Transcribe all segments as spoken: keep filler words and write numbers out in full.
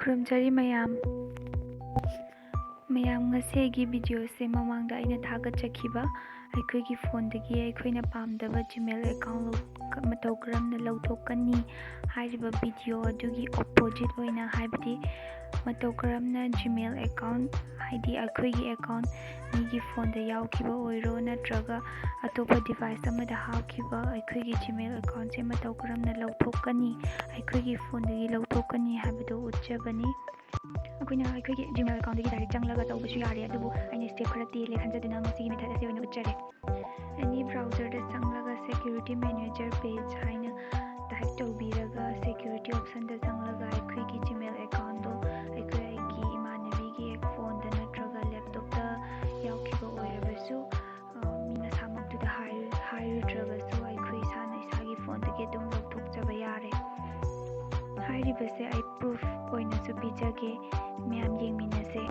ꯈꯨꯔꯨꯝꯖꯔꯤ ꯃꯌꯥꯝ꯫ ꯃꯌꯥꯝ, ꯉꯁꯤ ꯑꯩꯒꯤ ꯚꯤꯗꯤꯑꯣꯁꯦ ꯃꯃꯥꯡꯗ ꯑꯩꯅ ꯊꯥꯒꯠꯆꯈꯤꯕ ꯑꯩꯈꯣꯏꯒꯤ ꯐꯣꯟꯗꯒꯤ ꯑꯩꯈꯣꯏꯅ ꯄꯥꯝꯗꯕ Gmail ꯑꯦꯀꯥꯎꯟ ꯃꯇꯧ ꯀꯔꯝꯅ ꯂꯧꯊꯣꯛꯀꯅꯤ ꯍꯥꯏꯔꯤꯕ ꯚꯤꯗꯤꯑꯣ ꯑꯗꯨꯒꯤ ꯑꯣꯄꯣꯖꯤꯠ ꯑꯣꯏꯅ, ꯍꯥꯏꯕꯗꯤ ꯃꯇꯧ ꯀꯔꯝꯅ Gmail ꯑꯦꯀꯥꯎꯟ, ꯍꯥꯏꯗꯤ ꯑꯩꯈꯣꯏꯒꯤ ꯑꯦꯀꯥꯎꯟ ꯃꯤꯒꯤ ꯐꯣꯟꯗ ꯌꯥꯎꯈꯤꯕ ꯑꯣꯏꯔꯣ ꯅꯠꯇ꯭ꯔꯒ ꯑꯇꯣꯞꯄ ꯗꯤꯚꯥꯏꯁ ꯑꯃꯗ ꯍꯥꯞꯈꯤꯕ ꯑꯩꯈꯣꯏꯒꯤ Gmail ꯑꯦꯀꯥꯎꯟꯁꯦ ꯃꯇꯧ ꯀꯔꯝꯅ ꯂꯧꯊꯣꯛꯀꯅꯤ, ꯑꯩꯈꯣꯏꯒꯤ ꯐꯣꯟꯗꯒꯤ ꯂꯧꯊꯣꯛꯀꯅꯤ ꯍꯥꯏꯕꯗꯨ ꯎꯠꯆꯕꯅꯤ꯫ ꯑꯩꯈꯣꯏꯅ ꯑꯩꯈꯣꯏꯒꯤ Gmail ꯑꯦꯀꯥꯎꯟꯗꯒꯤ ꯗꯥꯏꯔꯦꯛ ꯆꯪꯂꯒ ꯇꯧꯕꯁꯨ ꯌꯥꯔꯦ, ꯑꯗꯨꯕꯨ ꯑꯩꯅ ꯁ꯭ꯇꯦꯞ ꯈꯔ ꯇꯦꯜꯂꯦ ꯈꯟꯖꯗꯨꯅ ꯃꯁꯤꯒꯤ ꯃꯦꯊꯗ ꯑꯁꯤ ꯑꯣꯏꯅ ꯎꯠꯆꯔꯦ꯫ ꯑꯦꯅꯤ ꯕ꯭ꯔꯥꯎꯖꯔꯗ ꯆꯪꯂꯒ Security Manager Page ꯍꯥꯏꯅ ꯇꯥꯏꯞ ꯇꯧꯕꯤꯔꯒ, ꯁꯦꯀ꯭ꯌꯨꯔꯤꯇꯤ ꯑꯣꯞꯁꯟꯗ ꯆꯪꯂꯒ ꯑꯩꯈꯣꯏꯒꯤ Gmail ꯑꯦꯀꯥꯎꯟꯗꯣ ꯑꯩꯈꯣꯏ ꯑꯩꯒꯤ ꯏꯃꯥꯟꯅꯕꯤꯒꯤ ꯐꯣꯟꯗ ꯅꯠꯇ꯭ꯔꯒ ꯂꯦꯞꯇꯣꯞꯇ ꯌꯥꯎꯈꯤꯕ ꯑꯣꯏꯔꯕꯁꯨ, ꯑ, ꯃꯤ ꯃꯁꯥꯃꯛꯇꯨꯗ ꯍꯥꯏꯔꯨ-, ꯍꯥꯏꯔꯨꯗ꯭ꯔꯕꯁꯨ ꯑꯩꯈꯣꯏ ꯏꯁꯥꯅ ꯏꯁꯥꯒꯤ ꯐꯣꯟꯗꯒꯤ ꯑꯗꯨꯝ ꯂꯧꯊꯣꯛꯆꯕ ꯌꯥꯔꯦ꯫ ꯍꯥꯏꯔꯤꯕꯁꯦ ꯑꯩ ꯄ꯭ꯔꯨꯐ ꯑꯣꯏꯅꯁꯨ ꯄꯤꯖꯒꯦ, ꯃꯌꯥꯝ ꯌꯦꯡꯃꯤꯟꯅꯁꯦ꯫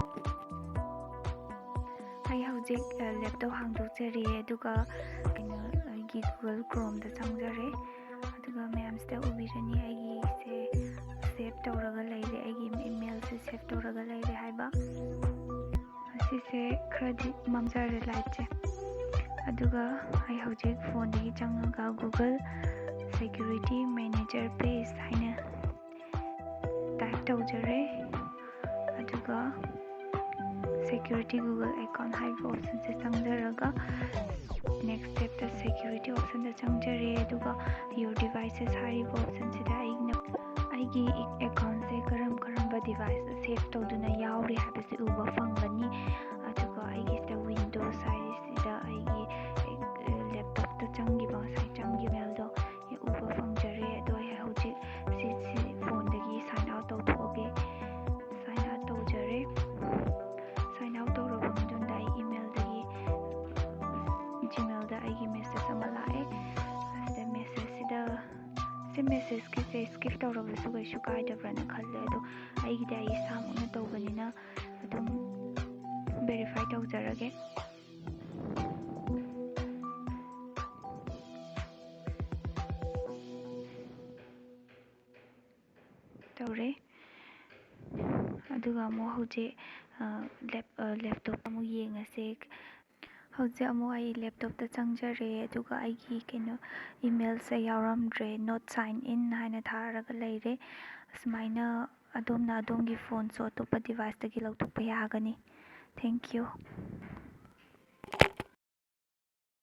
ꯑꯩ ꯍꯧꯖꯤꯛ, ꯑ, ꯂꯦꯞꯇꯣꯞ ꯍꯥꯡꯗꯣꯛꯆꯔꯦ, ꯑꯗꯨꯒ ꯀꯩꯅꯣ, ꯑꯩꯒꯤ Google Chromeꯗ ꯆꯪꯖꯔꯦ꯫ ꯑꯗꯨꯒ ꯃꯌꯥꯝꯁꯤꯗ ꯎꯕꯤꯔꯅꯤ, ꯑꯩꯒꯤꯁꯦ ꯁꯦꯞ ꯇꯧꯔꯒ ꯂꯩꯔꯦ, ꯑꯩꯒꯤ ꯏꯃꯦꯜꯁꯦ ꯁꯦꯞ ꯇꯧꯔꯒ ꯂꯩꯔꯦ ꯍꯥꯏꯕ꯫ ꯑꯁꯤꯁꯦ ꯈꯔꯗꯤ ꯃꯝꯖꯔꯦ ꯂꯥꯏꯠꯁꯦ꯫ ꯑꯗꯨꯒ ꯑꯩ ꯍꯧꯖꯤꯛ ꯐꯣꯟꯗꯒꯤ ꯆꯪꯉꯒ Google Security Manager Page ꯍꯥꯏꯅ ꯇꯥꯏꯞ ꯇꯧꯖꯔꯦ꯫ ꯑꯗꯨꯒ Security Google Account ꯍꯥꯏꯔꯤꯕ ꯑꯣꯞꯁꯟꯁꯦ ꯆꯪꯖꯔꯒ, ꯅꯦꯛꯁ ꯁ꯭ꯇꯦꯞꯇ ꯁꯦꯀ꯭ꯌꯨꯔꯤꯇꯤ ꯑꯣꯞꯁꯟꯗ ꯆꯪꯖꯔꯦ꯫ ꯑꯗꯨꯒ Your Devices ꯍꯥꯏꯔꯤꯕ ꯑꯣꯞꯁꯟꯁꯤꯗ ꯑꯩꯅ ꯑꯩꯒꯤ ꯑꯦꯀꯥꯎꯟꯁꯦ ꯀꯔꯝ ꯀꯔꯝꯕ ꯗꯤꯚꯥꯏꯁꯇ ꯁꯦꯞ ꯇꯧꯗꯨꯅ ꯌꯥꯎꯔꯤ ꯍꯥꯏꯕꯁꯤ ꯎꯕ ꯐꯪꯒꯅꯤ꯫ ꯑꯗꯨꯒ ꯑꯩꯒꯤꯁꯤꯗ Windows ꯍꯥꯏꯔꯤꯁꯤꯗ ꯑꯩꯒꯤ, ꯑꯦ, ꯂꯦꯞꯇꯣꯞꯇ ꯆꯪꯈꯤꯕ, ꯉꯁꯥꯏ ꯆꯪꯈꯤꯕ ꯃꯌꯥꯝꯗꯣ ꯎꯕ ꯐꯪꯖꯔꯦ꯫ ꯑꯗꯣ ꯑꯩ ꯍꯧꯖꯤꯛ ꯁꯤ, ꯁꯤ ꯐꯣꯟꯗꯒꯤ ꯁꯥꯏꯟ ꯑꯥꯎꯠ ꯇꯧꯊꯣꯛꯑꯒꯦ꯫ ꯁꯥꯏꯟ ꯑꯥꯎꯠ ꯇꯧꯖꯔꯦ꯫ ꯁꯥꯏꯟ ꯑꯥꯎꯠ ꯇꯧꯔꯕ ꯃꯇꯨꯡꯗ ꯑꯩ ꯏꯃꯦꯜꯗꯒꯤ, Gmailꯗ ꯑꯩꯒꯤ ꯃꯦꯁꯦꯖ ꯑꯃ ꯂꯥꯛꯑꯦ꯫ ꯑꯁꯤꯗ ꯃꯦꯁꯦꯖꯁꯤꯗ, ꯁꯤ ꯃꯦꯁꯦꯖꯀꯤꯁꯦ ꯁ꯭ꯀꯤꯞ ꯇꯧꯔꯕꯁꯨ ꯀꯩꯁꯨ ꯀꯥꯏꯗꯕ꯭ꯔꯅ ꯈꯜꯂꯦ, ꯑꯗꯣ ꯑꯩꯒꯤꯗꯤ ꯑꯩ ꯏꯁꯥꯃꯛꯅ ꯇꯧꯕꯅꯤꯅ ꯑꯗꯨꯝ ꯚꯦꯔꯤꯐꯥꯏ ꯇꯧꯖꯔꯒꯦ꯫ ꯇꯧꯔꯦ꯫ ꯑꯗꯨꯒ ꯑꯃꯨꯛ ꯍꯧꯖꯤꯛ ꯂꯦꯞꯇꯣꯞ ꯑꯃꯨꯛ ꯌꯦꯡꯉꯁꯦ꯫ ꯍꯧꯖꯤꯛ ꯑꯃꯨꯛ ꯑꯩ ꯂꯦꯞꯇꯣꯞꯇ ꯆꯪꯖꯔꯦ, ꯑꯗꯨꯒ ꯑꯩꯒꯤ ꯀꯩꯅꯣ ꯏꯃꯦꯜꯁꯦ ꯌꯥꯎꯔꯝꯗ꯭ꯔꯦ, "Not sign in" ꯍꯥꯏꯅ ꯊꯥꯔꯒ ꯂꯩꯔꯦ꯫ ꯑꯁꯨꯃꯥꯏꯅ ꯑꯗꯣꯝꯅ ꯑꯗꯣꯝꯒꯤ ꯐꯣꯟꯁꯨ ꯑꯇꯣꯞꯄ ꯗꯤꯚꯥꯏꯁꯇꯒꯤ ꯂꯧꯊꯣꯛꯄ ꯌꯥꯒꯅꯤ꯫ Thank you꯫